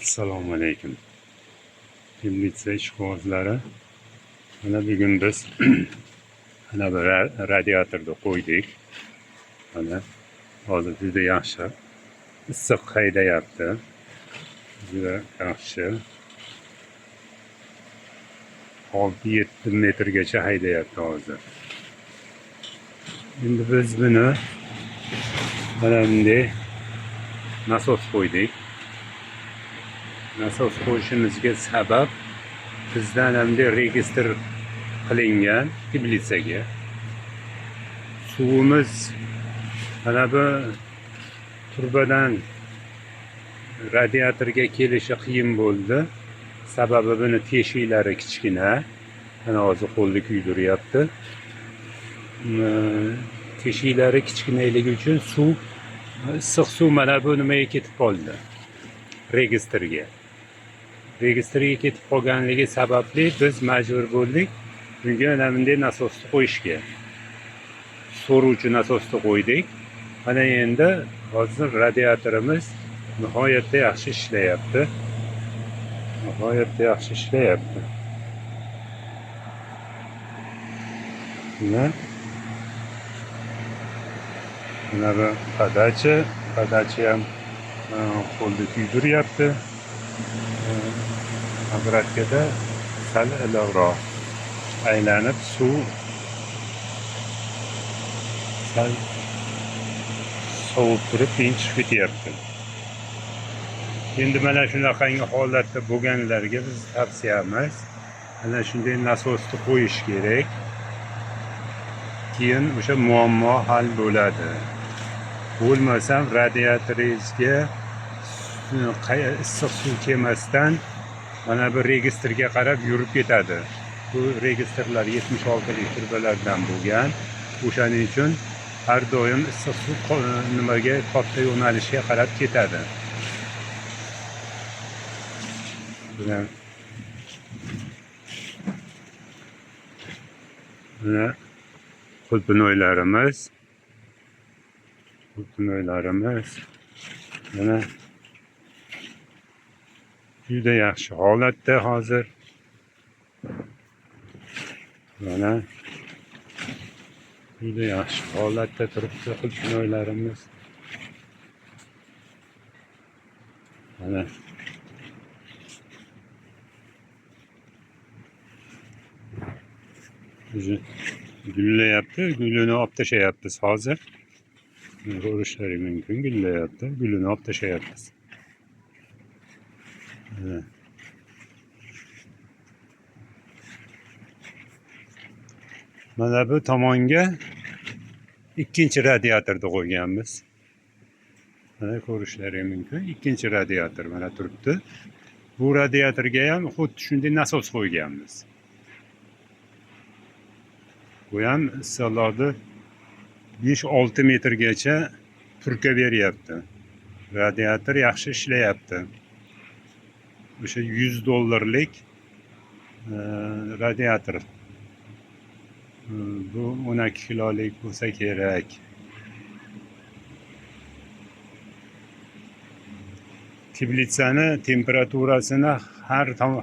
Assalomu alaykum. Teplitsa ishqibozlari. Mana bugun biz mana bu radiatorni qo'ydik. Mana hozir juda yaxshi issiq haydayapti. Juda yaxshi. 6-7 metrgacha haydayapti hozir. Endi biz buni mana bunday nasos qo'ydik. Nasos qo'yishimizga sabab bizdan bunday registr qilingan teplitsaga. Suvimiz mana bu turbadan radiatorga kelishi qiyin bo'ldi. Sababi buni teshiklari kichkina. Mana hozir qo'lni kuydiryapti. Teshiklari kichkinaligi uchun suv, issiq suv mana bu nimaga ketib qoldi? Registrga. Registrga ketib qolganligi sababli biz majbur bo'ldik bunga mana bunday nasosni qo'yishga. So'ruvchi nasosni qo'ydik. Mana endi hozir radiatorimiz nihoyatda yaxshi ishlayapti. Nihoyatda yaxshi ishlayapti. Mana mana bu podacha, podacha ham qo'lni kuydiryapti. Обраткада sal iliqroq. Aylanib suv sal sovib turib keyin chiqib ketyapti. Endi mana shunaqangi holatda bo'lganlarga biz tavsiyamiz ana shunday nasosni qo'yish kerak. Keyin o'sha muammo hal bo'ladi. Bo'lmasam radiatoringizga issiq suv kelmasdan mana bu registrga qarab yurib ketadi. Bu registrlar 76lik turbalardan bo'lgan. O'shaning uchun har doim issiq suv nimaga katta yo'nalishga qarab ketadi. Mana qulpinoylarimiz. Qulpinoylarimiz mana juda yaxshi holatda hozir. Mana juda yaxshi holatda turibdi qulpinoylarimiz. Mana o'zi gullayapti, gulini olib tashlayapmiz hozir. Ko'rishlari mumkin, gullayapti, gulini olib tashlayapmiz. Mana bu tomonga ikkinchi radiatorni qo'yganmiz. Mana ko'rishlari mumkin. Ikkinchi radiator mana turibdi. Bu radiatorga ham xuddi shunday nasos qo'yganmiz. Bu ham issiqlikni 5-6 metrgacha purka beryapti. Radiator yaxshi ishlayapti. O'sha 100 dollarlik radiator. Bu 12 kilolik bo'lsa kerak. Teplitsani temperaturasini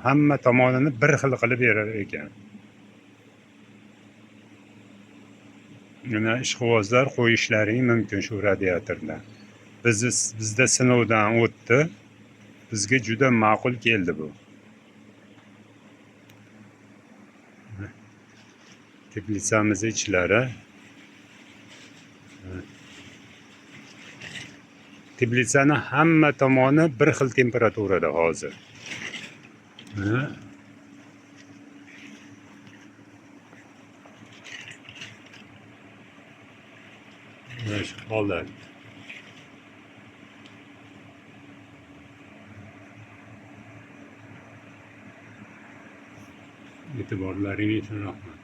hamma tomonini bir xil qilib berar ekan. Mana ishqibozlar qo'yishlaring mumkin shu radiatorni. Bizda sinovdan o'tdi. Bizga juda ma'qul keldi bu. Teplitsamiz ichlari. Teplitsani hamma tomoni bir xil temperaturada hozir. Mana shu holat. E'tiborlaring uchun rahmat.